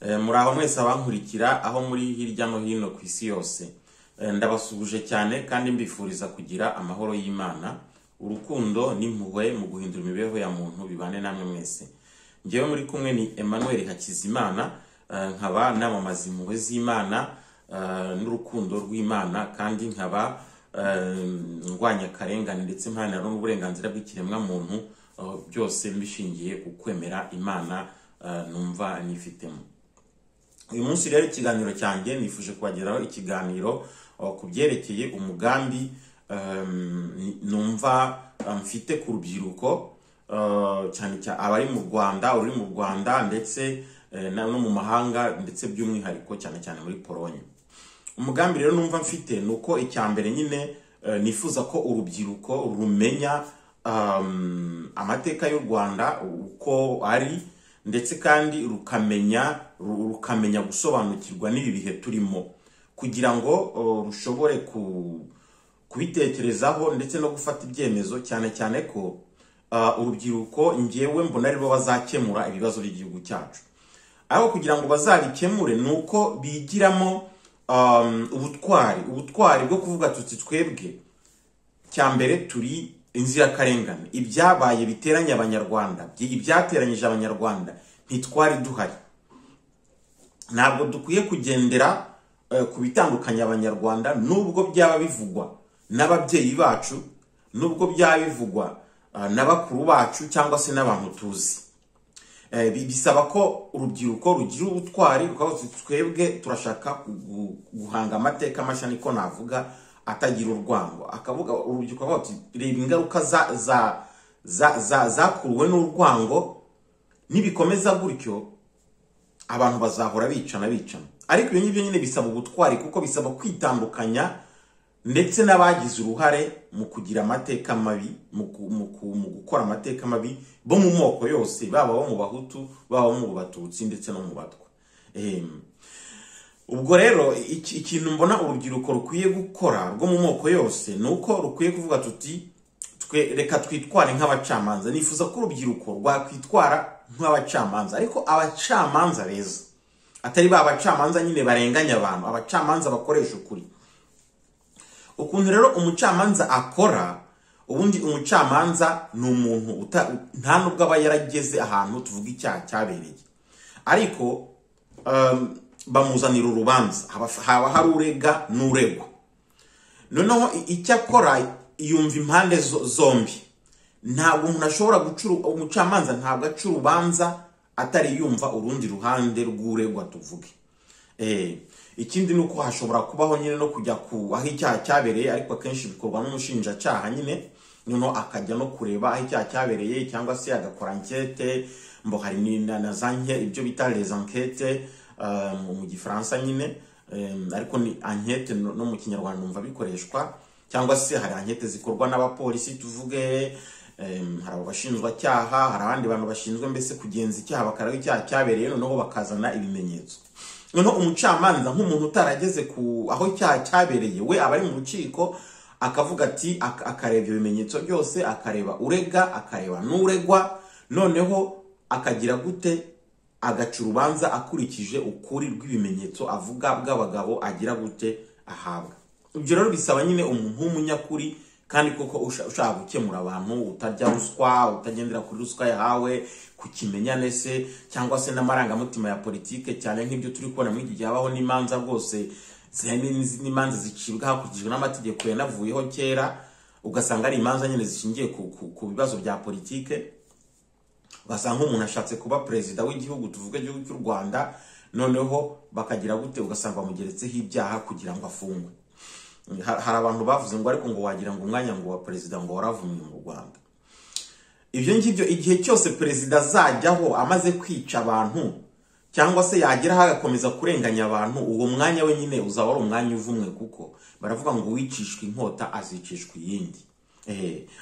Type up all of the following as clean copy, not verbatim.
Muraho mwese abankurikira aho muri hirya no hino ku isi yose. Ndabasuhuje cyane kandi mbifuriza kugira amahoro y'Imana, urukundo n'impuhwe mu guhindura imibereho ya muntu bibane namwe mwese. Njyewe muri kumwe ni Emmanuel Hakizimana, nkaba namamaza impuhwe z'Imana n'urukundo rw'Imana, kandi nkaba ndwanya akarengane ndetse mparanira n'uburenganzira bw'ikiremwa muntu, byose mbishingiye ku kwemera Imana numva nifitemo. Uyu munsi rero ikiganiro cyanjye nifuje kubageraho ikiganiro ku byerekeye umugambi numva mfite ku rubyiruko, cyane cyane abari mu Rwanda, uri mu Rwanda ndetse no mu mahanga, ndetse by'umwihariko cyane cyane muri Pologne. Umugambi rero numva mfite nuko icyambere nyine nifuza ko urubyiruko rumenya amateka y'u Rwanda uko ari, ndetse kandi rukamenya gusobanukirwa n'ibi bihe turimo, kugira ngo rushobore kubitekerezaho ndetse no gufata ibyemezo, cyane cyane ko urubyiruko ngewe mbona aribo bazakemura ibibazo by'igihugu cyacu. Aho kugira ngo bazabikemure nuko bigiramo ubutwari bwo kuvuga tuti twebwe cyambere turi inzirakarengane, ibyabaye biteranye abanyarwanda, ibyateranyije abanyarwanda ntitwari duhari. Ntabwo dukwiye kugendera ku bitandukanya abanyarwanda, nubwo byaba bivugwa n'ababyeyi bacu, nubwo byaba bivugwa n'abakuru bacu cyangwa se n'abantu tuzi. Bisaba ko urubyiruko rugira ubutwari rukavuga twebwe turashaka guhanga amateka mashya, niko navuga, atagira urwango. Akavuga urubyiruko ati reba ingaruka za za za za zakuruwe n'urwango, nibikomeza gutyo abantu bazahora bicana. Ariko ibyo ngibyo nyine bisaba ubutwari, kuko bisaba kwitandukanya ndetse n'abagize uruhare mu kugira amateka mabi, mu gukora amateka mabi bo mu moko yose, baba bo mu Bahutu, baba mu Batutsi ndetse no mu Batwa. Ubwo rero ikintu mbona urubyiruko rukwiye gukora rwo mu moko yose nuko rukwiye kuvuga tuti twe reka twitware nk'abacamanza. Nifuza ko urubyiruko rwakwitwara nk'abacamanza, ariko abacamanza beza, atari ba bacamanza nyine barenganya abantu, abacamanza bakoresha ukuri. Ukuntu rero umucamanza akora, ubundi umucamanza ni umuntu nta nubwo aba yarageze ahantu tuvuga icyaha cyabereye, ariko bamuzanira urubanza, haba hari urega n'uregwa. Noneho icyo akora yumva impande zombi. Ntabwo umuntu ashobora gucura, umucamanza ntabwo aca urubanza atari yumva urundi ruhande rw'uregwa tuvuge. Ikindi nuko hashobora kubaho nyine no kujya ku aho icyaha cyabereye, ariko akenshi bikorwa n'umushinjacyaha nyine, noneho akajya no kureba aho icyaha cyabereye cyangwa se agakora enquête, mbo hari na za ibyo bita les enquêtes mu Gifaransa nyine, ariko ni enquête no mu Kinyarwanda numva bikoreshwa, cyangwa se hari enquête zikorwa n'abapolisi tuvuge, hari abashinzwe cyaha, hari abandi bantu bashinzwe mbese kugenza icyaha, bakareba icyaha cyabereye, noneho bakazana ibimenyetso. Noneho umucamanza nk'umuntu utarageze ku aho icyaha cyabereye, we aba ari mu rukiko akavuga ati, akareba ibimenyetso byose, akareba urega, akareba n'uregwa, noneho akagira gute, agaca urubanza akurikije ukuri rw'ibimenyetso avuga bw'abagabo agira gute ahabwa. Ibyo rero bisaba nyine umuntu w'umunyakuri kandi koko ushaka gukemura abantu, utarya ruswa, utagendera kuri ruswa yahawe, kukimenyane se cyangwa se n'amarangamutima ya politike, cyane nk'ibyo turi kubona muri iki gihe habaho n'imanza rwose, n'imanza zicibwa hakurikijwe n'amategeko yanavuyeho kera, ugasanga ari imanza nyine zishingiye ku bibazo bya politike. Ugasanga umuntu ashatse kuba perezida w'igihugu, tuvuge igihugu cy'u Rwanda, noneho bakagira gute, ugasanga bamugeretseho ibyaha kugira ngo afungwe. Hari abantu bavuze ngo ariko ngo wagira ngo umwanya ngo wa perezida ngo waravumwe mu Rwanda. Ibyo ngibyo igihe cyose perezida azajyaho amaze kwica abantu cyangwa se yagera agakomeza kurenganya abantu, uwo mwanya we nyine uzaba ari umwanya uvumwe, kuko baravuga ngo wicishwa inkota azicishwa iyindi.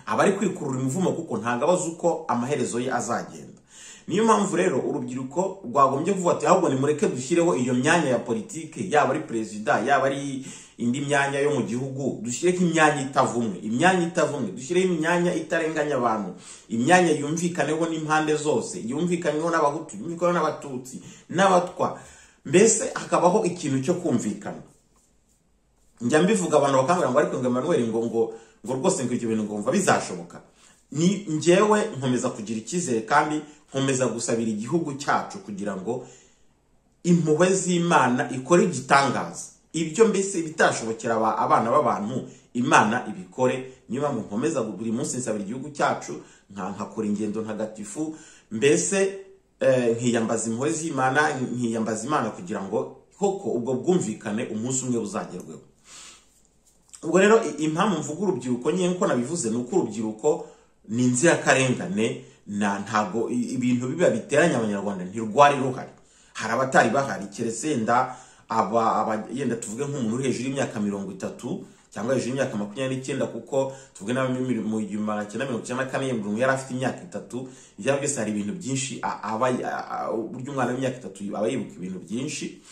Aba ari kwikurura imivumo kuko ntabwo abazi uko amaherezo ye azagenda. Niyo mpamvu rero urubyiruko rwagombye kuvuga ati ahubwo nimureke dushyireho iyo myanya ya politike, yaba ari perezida, yaba ari indi myanya yo mu gihugu, dushyireho imyanya itavumwe, imyanya itavumwe, dushyireho imyanya itarenganya abantu, imyanya yumvikaneho n'impande zose, yumvikaneho n'abahutu, yumvikaneho n'abatutsi n'abatwa, mbese hakabaho ikintu cyo kumvikana. Njya mbivuga abantu bakambwira ngo ariko ngo Emmanuel ngo ngo ngo rwose ngo ibyo bintu ngo mva bizashoboka. Ni njyewe nkomeza kugira icyizere kandi nkomeza gusabira igihugu cyacu kugira ngo impuhwe z'Imana ikore igitangaza. Ibyo mbese bitashobokera abana b'abantu, Imana ibikore. Niyo mpamvu nkomeza buri munsi nsabira igihugu cyacu, nkakora ingendo ntagatifu, mbese nkiyambaza impuhwe z'Imana, nkiyambaza Imana kugira ngo koko ubwo bwumvikane umunsi umwe buzagerweho. Ubwo rero impamvu mvuga urubyiruko nyine nkuko nabivuze, ni uko urubyiruko ni inzirakarengane, na ntago ibintu biba biteranya abanyarwanda ntirwari ruhari. Hari abatari bahari, keretse yenda yenda tuvuge nk'umuntu uri hejuru y'imyaka 30 cyangwa hejuru y'imyaka 29, kuko tuvuge nawe mu 1994 umuntu yari afite imyaka 3. Ibyo byose hari ibintu byinshi uburyo umwana w'imyaka 3 aba yibuka ibintu byinshi.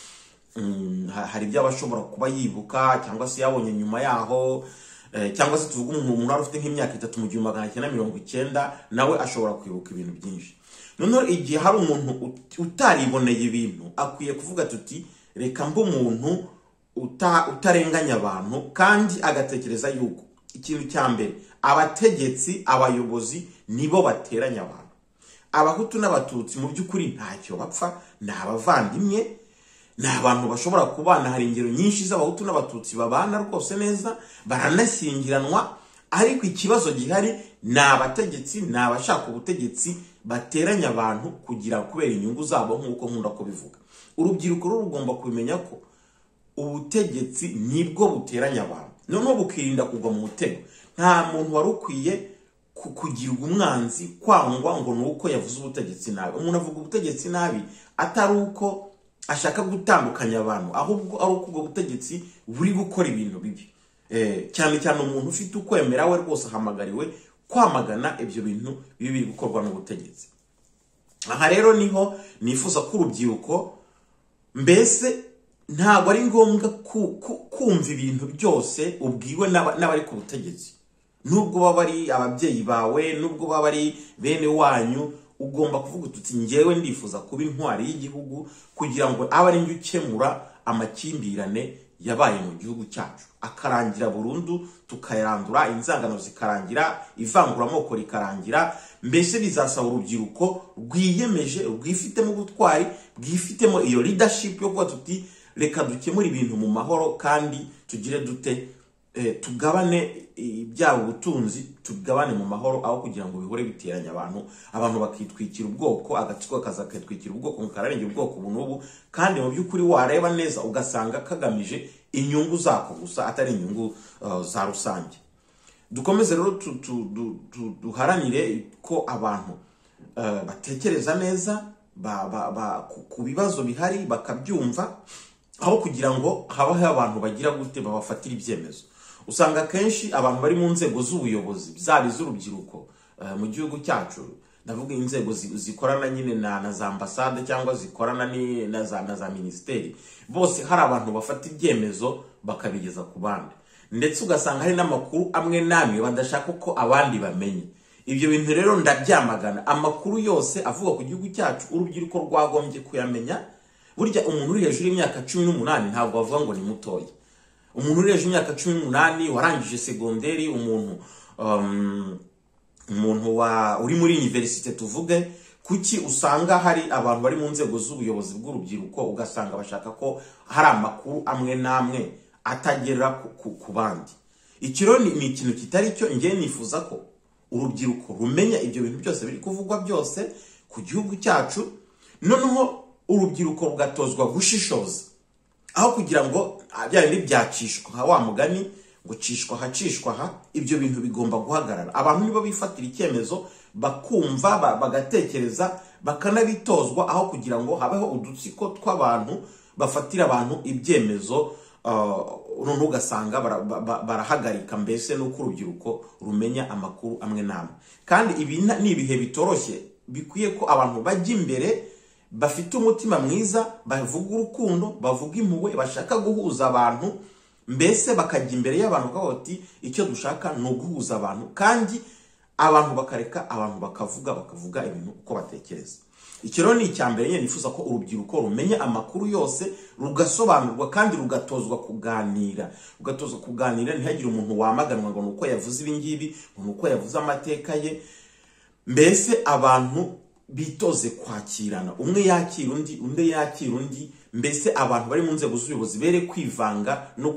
Hari ibyo aba ashobora kuba yibuka cyangwa se yabonye nyuma yaho, cyangwa se tuvuge umuntu wari ufite nk'imyaka 3 mu 1990 nawe ashobora kwibuka ibintu byinshi. Noneho igihe hari umuntu utariboneye ibintu, akwiye kuvuga tuti reka mbe umuntu utarenganya abantu, kandi agatekereza yuko ikintu cya mbere abategetsi, abayobozi nibo bateranya abantu. Abahutu n'abatutsi mu by'ukuri ntacyo bapfa, ni abavandimwe, ni abantu bashobora kubana. Hari ingero nyinshi z'abahutu n'abatutsi babana rwose neza, baranashyingiranwa, ariko ikibazo gihari ni abategetsi, ni abashaka ubutegetsi bateranya abantu kugira kubera inyungu zabo, nk'uko nkunda kubivuga. Urubyiruko rugomba kubimenya ko ubutegetsi nibwo buteranya abantu, noneho bukirinda kugwa mu mutego. Nta muntu wari ukwiye kugirwa umwanzi, kwangwa ngo ni uko yavuze ubutegetsi nabi. Umuntu avuga ubutegetsi nabi atari uko ashaka gutandukanya abantu, ahubwo ari uko ubwo butegetsi buri gukora ibintu bibi. Cyane cyane umuntu ufite ukwemera we rwose ahamagariwe kwamagana ibyo bintu bibi biri gukorwa n'ubutegetsi. Aha rero niho nifuza ko urubyiruko mbese ntabwo ari ngombwa kumva ibintu byose ubwiwe n'abari ku butegetsi, nubwo baba ari ababyeyi bawe, nubwo baba ari bene wanyu. Ugomba kuvuga uti njyewe ndifuza kuba intwari y'igihugu kugira ngo abe ari njye ukemura amakimbirane yabaye mu gihugu cyacu, akarangira burundu, tukayarandura, inzangano zikarangira, ivanguramoko rikarangira. Mbese bizasaba urubyiruko rwiyemeje, rwifitemo ubutwari, bwifitemo iyo leadership yo kuba tuti reka dukemure ibintu mu mahoro, kandi tugire dute, tugabane ibyabo ubutunzi, tugabane mu mahoro, aho kugira ngo bihore biteranya abantu, abantu bakitwikira ubwoko, agatsiko kazakitwikira ubwoko, kararengera ubwoko ubu n'ubu, kandi mu by'ukuri wareba neza ugasanga kagamije inyungu zako gusa, atari inyungu za rusange. Dukomeze rero duharanire ko abantu batekereza neza ku bibazo bihari bakabyumva, aho kugira ngo habaho abantu bagira gute babafatira ibyemezo. Usanga kenshi abantu bari mu nzego z'ubuyobozi, zaba iz'urubyiruko mu gihugu cyacu, ndavuga inzego zikorana nyine na za ambasade cyangwa zikorana na za ministeri, bose hari abantu bafata ibyemezo bakabigeza ku bandi, ndetse ugasanga hari n'amakuru amwe n'amwe badashaka ko abandi bamenye. Ibyo bintu rero ndabyamagana. Amakuru yose avuga ku gihugu cyacu urubyiruko rwagombye kuyamenya. Burya umuntu uri hejuru y'imyaka 18 ntabwo bavuga ngo ni mutoya. Umuntu uri hejuru y'imyaka 18 warangije segonderi, umuntu uri muri universite tuvuge, kuki usanga hari abantu bari mu nzego z'ubuyobozi bw'urubyiruko ugasanga bashaka ko hari amakuru amwe n'amwe atagera ku bandi? Ikiro ni ikintu kitari cyo. Ngiye nifuza ko urubyiruko rumenya ibyo bintu byose biri kuvugwa byose ku gihugu cyacu, noneho urubyiruko rugatozwa gushishoza, aho kugira ngo bya bindi byacishwa nka wa mugani ngo cishwa hacishwa ha. Ibyo bintu bigomba guhagarara. Abantu nibo bifatira icyemezo, bakumva, bagatekereza, bakanabitozwa, aho kugira ngo habeho udutsiko tw'abantu bafatira abantu ibyemezo, noneho ugasanga barahagarika mbese nuko urubyiruko rumenya amakuru amwe n'amwe. Kandi ibi ni ibihe bitoroshye, bikwiye ko abantu bajya imbere bafite umutima mwiza, bavuga urukundo, bavuga impuhwe, bashaka guhuza abantu, Mbese bakajya imbere y'abantu bakavuga bati icyo dushaka ni uguhuza abantu, kandi abantu bakareka abantu bakavuga ibintu uko batekereza. Icyo rero ni icya mbere nyine nifuza ko urubyiruko rumenya amakuru yose, rugasobanurwa kandi rugatozwa kuganira, ntihagire umuntu wamaganwa ngo nuko yavuze ibi ngibi, ngo nuko yavuze amateka ye. Mbese abantu bitoze kwakirana, umwe yakira undi, undi yakira undi. Mbese abantu bari mu nzego z'ubuyobozi bere kwivanga no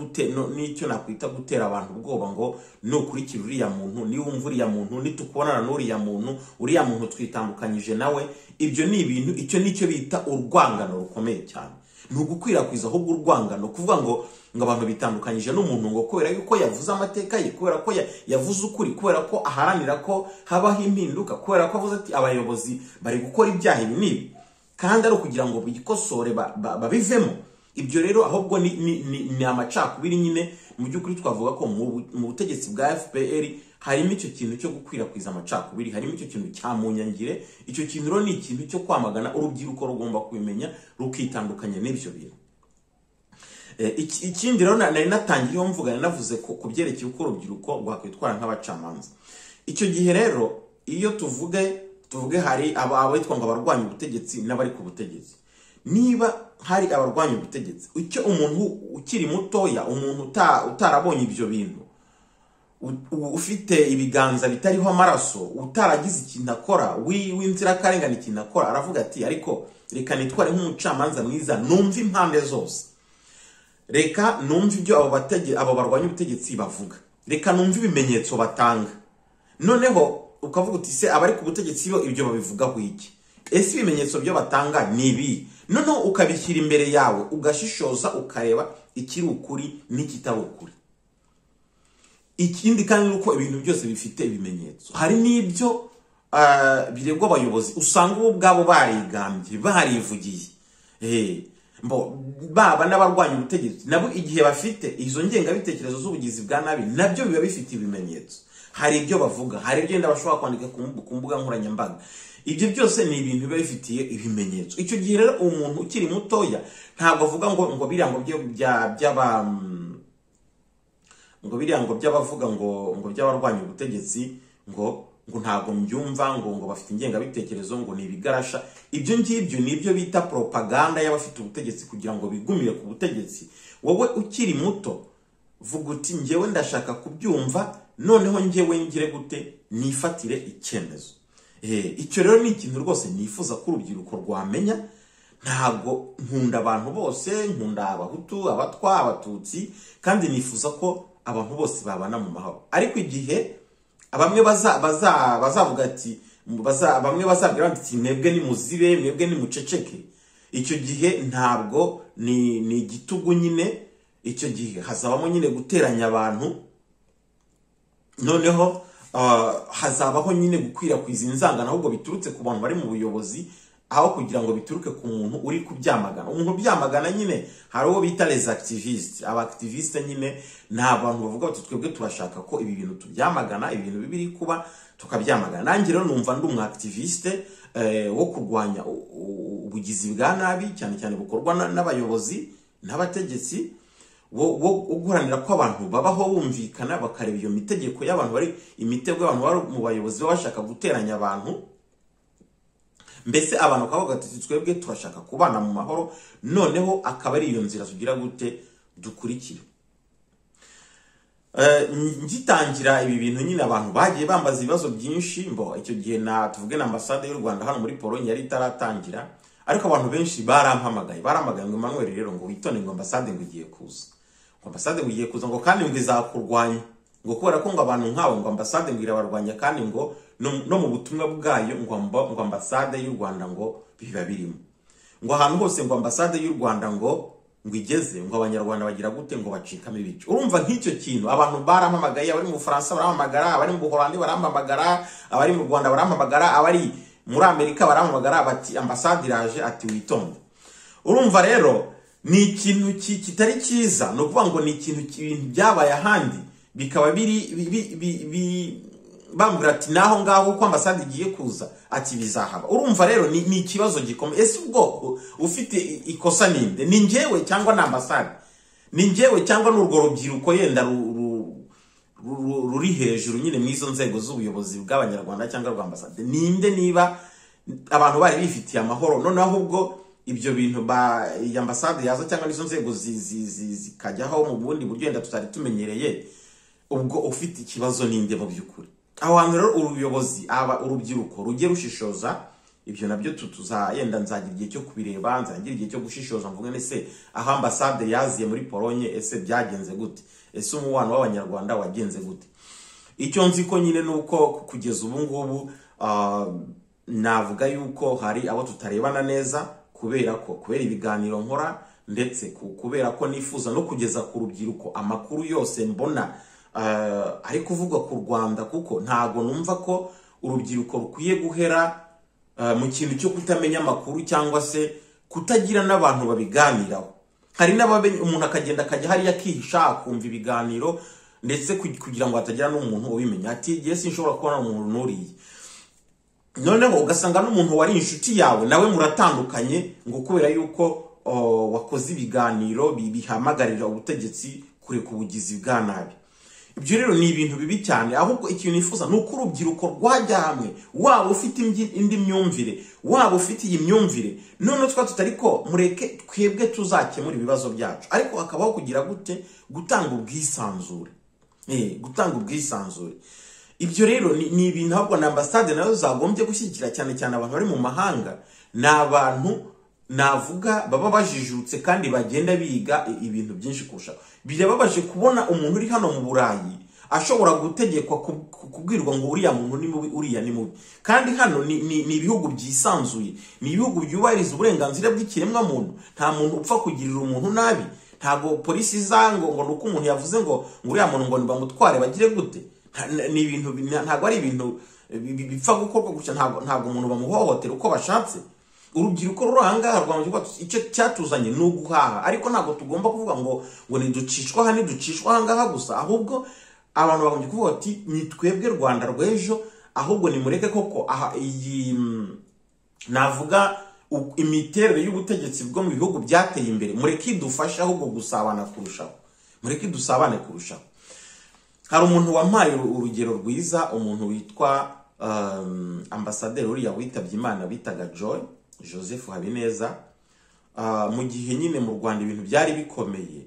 n'icyo nakwita gutera abantu ubwoba ngo nukurikira uriya muntu, niwumva uriya muntu, nitukubonana n'uriya muntu, uriya muntu twitandukanyije nawe. Ibyo ni ibintu, icyo nicyo bita urwangano rukomeye cyane. Ni ugukwirakwiza ahubwo urwangano, kuvuga ngo abantu bitandukanyije n'umuntu ngo kubera yuko yavuze amateka ye, kubera ko yavuze ukuri, kubera ko aharanira ko habaho impinduka, kubera ko avuze ati abayobozi bari gukora ibyaha ibi n'ibi, kandi ari ukugira ngo bikosore babivemo. Ibyo rero ahubwo ni amacakubiri nyine. Mu by'ukuri twavuga ko mu butegetsi bwa FPR harimo icyo kintu cyo gukwirakwiza amacakubiri, harimo icyo kintu cya munyangire. Icyo kintu rero ni ikintu cyo kwamagana, urubyiruko rugomba kubimenya rukitandukanya n'ibyo bintu. Ikindi rero nari natangiriyeho mvuga, navuze ko kubyerekeye uko urubyiruko rwakwitwara nk'abacamanza. Icyo gihe rero iyo tuvuge hari abitwa ngo abarwanya ubutegetsi n'abari ku butegetsi. Niba hari abarwanya ubutegetsi, icyo umuntu ukiri mutoya, umuntu utarabonye ibyo bintu, ufite ibiganza bitariho amaraso, utaragize ikintu akora, w'inzirakarengane ikintu akora, aravuga ati ariko reka nitware nk'umucamanza mwiza, numve impande zose, reka numve ibyo abo barwanya ubutegetsi bavuga, reka numve ibimenyetso batanga. Noneho ukavuga uti se abari ku butegetsi bo ibyo babivugaho iki? Ese ibimenyetso byo batanga ni ibi? Noneho ukabishyira imbere yawe, ugashishoza, ukareba ikiri ukuri n'ikitari ukuri. Ikindi kandi nuko ibintu byose bifite ibimenyetso. Hari n'ibyo biregwa abayobozi usanga ubu ubwabo barigambye, barivugiye. Baba n'abarwanya ubutegetsi nabo igihe bafite izo ngengabitekerezo z'ubugizi bwa nabi, nabyo biba bifite ibimenyetso. Hari ibyo bavuga, hari ibyo bashobora kwandika ku mbuga nkoranyambaga. Ibyo byose ni ibintu biba bifitiye ibimenyetso. Icyo gihe rero umuntu ukiri mutoya ntabwo avuga ngo biriya ngo by'aba ngo biriya ngo by'abavuga ngo by'abarwanya ubutegetsi ngo ntabwo mbyumva, ngo bafite ingengabitekerezo, ngo ni ibigarasha. Ibyo ngibyo ni ibyo bita propaganda y'abafite ubutegetsi kugira ngo bigumire ku butegetsi. Wowe ukiri muto vuga uti njyewe ndashaka kubyumva, noneho njyewe ngire gute nifatire icyemezo. Icyo rero ni ikintu rwose nifuza ko urubyiruko rwamenya. Ntabwo nkunda abantu bose, nkunda abahutu, abatwa, abatutsi, kandi nifuza ko abantu bose babana mu mahoro. Ariko igihe bamwe bazavuga ati bamwe bazabwira bati mwebwe ni muzibe, mwebwe ni muceceke, icyo gihe ntabwo ni igitugu nyine. Icyo gihe hazabamo nyine guteranya abantu, noneho hazabaho nyine gukwirakwiza inzangano ahubwo biturutse ku bantu bari mu buyobozi, aho kugira ngo bituruke ku muntu uri kubyamagana. Umuntu ubyamagana nyine hari uwo bita les activistes. Aba activistes nyine ni abantu bavuga bati twebwe turashaka ko ibi bintu tubyamagana, ibi bintu bibiri kuba tukabyamagana. Nanjye rero numva ndi umu activiste wo kurwanya ubugizi bwa nabi, cyane cyane bukorwa n'abayobozi n'abategetsi, wo guharanira ko abantu babaho bumvikana, bakareba iyo mitegeko y'abantu bari imitego y'abantu bari mu bayobozi bashaka guteranya abantu. Mbese abantu bakavuga ati twebwe turashaka kubana mu mahoro, noneho akaba ari iyo nzira tugira gute dukurikira. Ngitangira ibi bintu nyine abantu bagiye bambaza ibibazo byinshi. Mbo icyo gihe na tuvuge na ambasade y'u Rwanda hano muri Pologne yari itaratangira, ariko abantu benshi barampamagaye ngo Emmanuel rero ngo witonde, ngo ambasade ngo igiye kuza, ngo ambasade ngo igiye kuza, ngo kandi ngo izakurwanya, ngo kubera ko ngo abantu nk'abo ngo ambasade ngo irabarwanya, kandi ngo no mu butumwa bwayo ngo ambasade y'u Rwanda ngo biba birimo, ngo ahantu hose ngo ambasade y'u Rwanda ngo igeze ngo abanyarwanda bagira gute ngo bacikamo ibice. Urumva nk'icyo kintu abantu barampamagaye, abari mu Bufaransa barampamagara, abari mu Buholandi barampamagara, abari mu Rwanda barampamagara, abari muri Amerika barampamagara bati ambasade iraje, ati witonde. Urumva rero ni ikintu kitari cyiza, no kuvuga ngo ni ikintu byabaye ahandi bikaba biri bambwira ati naho ngaho uko ambasade igiye kuza ati bizahaba. Urumva rero ni ikibazo gikomeye. Ese ubwoko ufite ikosa ninde? Ni njyewe cyangwa na ambasade? Ni njyewe cyangwa n'urwo rubyiruko yenda ruri hejuru nyine mu izo nzego z'ubuyobozi bw'Abanyarwanda cyangwa rwa ambasade? Ninde niba abantu bari bifitiye amahoro, noneho ahubwo ibyo bintu ba iyi ambasade yaza cyangwa n'izo nzego zikajyaho mu bundi buryo yenda tutari tumenyereye, ubwo ufite ikibazo ninde mu by'ukuri? Aho hantu rero ubuyobozi, aba urubyiruko rujye rushishoza. Ibyo nabyo tuza yenda nzagira igihe cyo kubireba, nzagira igihe cyo gushishoza, mvuge nese aho ambasade yaziye muri Polonye, ese byagenze gute? Ese umubano w'Abanyarwanda wagenze gute? Icyo nzi ko nyine nuko kugeza ubu ngubu navuga yuko hari abo tutarebana neza kubera ko kubera ibiganiro nkora, ndetse kubera ko nifuza no kugeza ku rubyiruko amakuru yose mbona ari kuvugwa ku Rwanda, kuko ntago numva ko urubyiruko rukwiye guhera mu kintu cyo kutamenya amakuru cyangwa se kutagira n'abantu babiganiraho. Hari n'ababe umuntu akagenda akajya hariya akihisha akumva ibiganiro, ndetse kugira ngo hatagira n'umuntu ubimenya, ati igihe sinshobora kubona umuntu nuriye. Noneho ugasanga n'umuntu wari inshuti yawe nawe muratandukanye ngo kubera yuko wakoze ibiganiro bihamagarira ubutegetsi kureka ubugizi bwa nabi. Ibyo rero ni ibintu bibi cyane. Ahubwo ikintu nifuza ni uko urubyiruko rwajya hamwe, waba ufite indi myumvire, waba ufite iyi myumvire, none twa tutari ko mureke twebwe tuzakemura ibibazo byacu. Ariko hakabaho kugira gute? Gutanga ubwisanzure. Gutanga ubwisanzure. Ibyo rero ni ibintu ahubwo na ambasade nazo zagombye gushyigikira, cyane cyane abantu bari mu mahanga. Ni abantu navuga baba bajijutse kandi bagenda biga ibintu byinshi kurusha. Birababaje kubona umuntu uri hano mu Burayi ashobora gutegekwa kubwirwa ngo uriya muntu ni mubi, uriya ni mubi. Kandi hano ni ibihugu byisanzuye, ni ibihugu byubahiriza uburenganzira bw'ikiremwa muntu. Nta muntu upfa kugirira umuntu nabi. Ntago polisi izango ngo nuko umuntu yavuze ngo uriya muntu ngo nibamutware bagire gute. Ni ibintu ntago ari ibintu bipfa gukorwa gusa, ntago umuntu bamuhohotera uko bashatse. Urubyiruko ruranga rwamujye icyo cyatuzanye ni uguhaha, ariko ntago tugomba kuvuga ngo niducishwa aha niducishwa aha ngaha gusa, ahubwo abantu bagombye kuvuga ati ni twebwe Rwanda rw'ejo, ahubwo nimureke koko aha iyi navuga imiterere y'ubutegetsi bwo mu bihugu byateye imbere, mureke idufashe ahubwo gusabana kurushaho, mureke dusabane kurushaho. Hari umuntu wampaye urugero rwiza, umuntu witwa ambasaderi uriya witabye Imana bitaga Joy Joseph Habineza. Mu gihe nyine mu Rwanda ibintu byari bikomeye,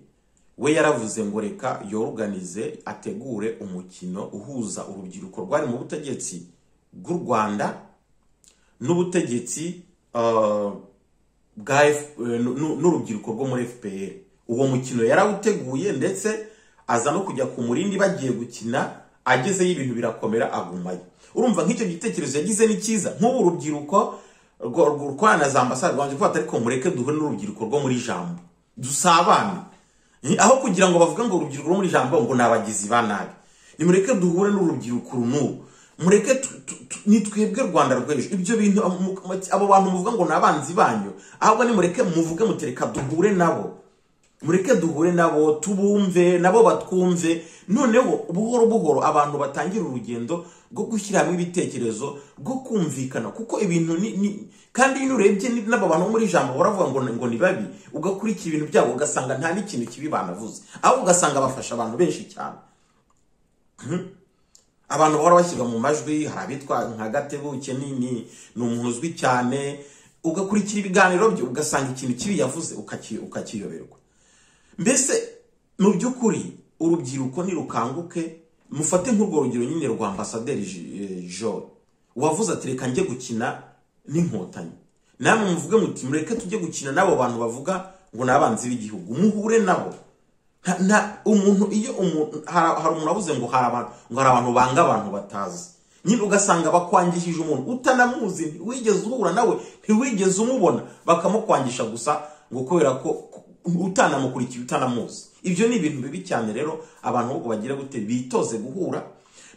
we yaravuze ngo reka yoruganize ategure umukino uhuza urubyiruko rwari mu butegetsi bw'u Rwanda n'ubutegetsi bwa n'urubyiruko rwo muri FPR. Uwo mukino yarawuteguye, ndetse aza no kujya ku Murindi bagiye gukina, agezeyo ibintu birakomera agumayo. Urumva nk'icyo gitekerezo yagize ni cyiza. Nk'ubu urubyiruko rwa za ambasade rwanje kuvuga ariko mureke duhure n'urubyiruko rwo muri Jambo dusabane, aho kugira ngo bavuge ngo urubyiruko rwo muri Jambo ngo nabagizi ba nabi. Nimureke duhure n'urubyiruko runubu, mureke ni twebwe Rwanda rw'ejo. Ibyo bintu abo bantu muvuga ngo nabanzi banyu, ahubwo nimureke muvuge mutereka duhure nabo, mureke duhure nabo tubumve nabo batwumve. Noneho buhoro buhoro abantu batangira urugendo rwo gushyira hamwe ibitekerezo, rwo kumvikana, kuko ibintu ni kandi iyo urebye n'abo bantu muri Jambo baravuga ngo ni babi, ugakurikira ibintu byabo ugasanga nta n'ikintu kibi banavuze, aho ugasanga bafasha abantu benshi cyane. Abantu bahora bashyirwa mu majwi, hari abitwa nka Gatebuke ni umuntu uzwi cyane, ugakurikira ibiganiro bye ugasanga ikintu kibi yavuze ukakiyoberwa. Mbese mu by'ukuri urubyiruko nirukanguke, mufate nk'urwo rugero nyine rwa ambasaderi Joy wavuze ati reka njye gukina n'Inkotanyi. Namwe muvuge muti mureke tujye gukina n'abo bantu bavuga ngo nabanzi b'igihugu, muhure nabo. Umuntu iyo hari umuntu avuze ngo hari abantu banga abantu batazi, nyine ugasanga bakwangishije umuntu utanamuzi, ntiwigeze uhura nawe, ntiwigeze umubona, bakamukwangisha gusa ngo kubera ko utanamukurikiye utanamuzi. Ibyo ni ibintu bibi cyane. Rero abantu ahubwo bagira gute? Bitoze guhura,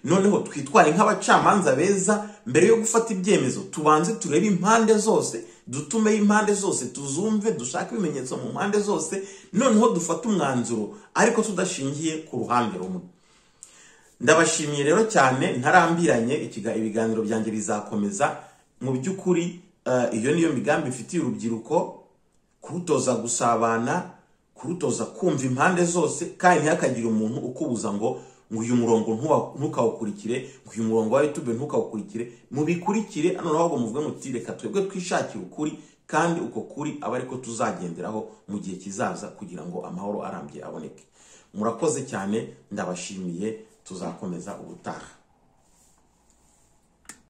noneho twitware nk'abacamanza beza. Mbere yo gufata ibyemezo tubanze turebe impande zose, dutume impande zose, tuzumve, dushake ibimenyetso mu mpande zose, noneho dufate umwanzuro ariko tudashingiye ku ruhande rumwe. Ndabashimiye rero cyane, ntarambiranye, ibiganiro byanjye bizakomeza. Mu by'ukuri iyo niyo migambi mfitiye urubyiruko, kurutoza gusabana, Kurutoza kumva impande zose, kandi ntihakagire umuntu ukubuza ngo uyu murongo ntukawukurikire, ngo uyu murongo wa YouTube ntukawukurikire. Mubikurikire, noneho ahubwo muvuge muti: "Reka twebwe twishakire ukuri, kandi uko kuri aba ariko tuzagenderaho mu gihe kizaza kugira ngo amahoro arambye aboneke." Murakoze cyane, ndabashimiye, tuzakomeza ubutaha.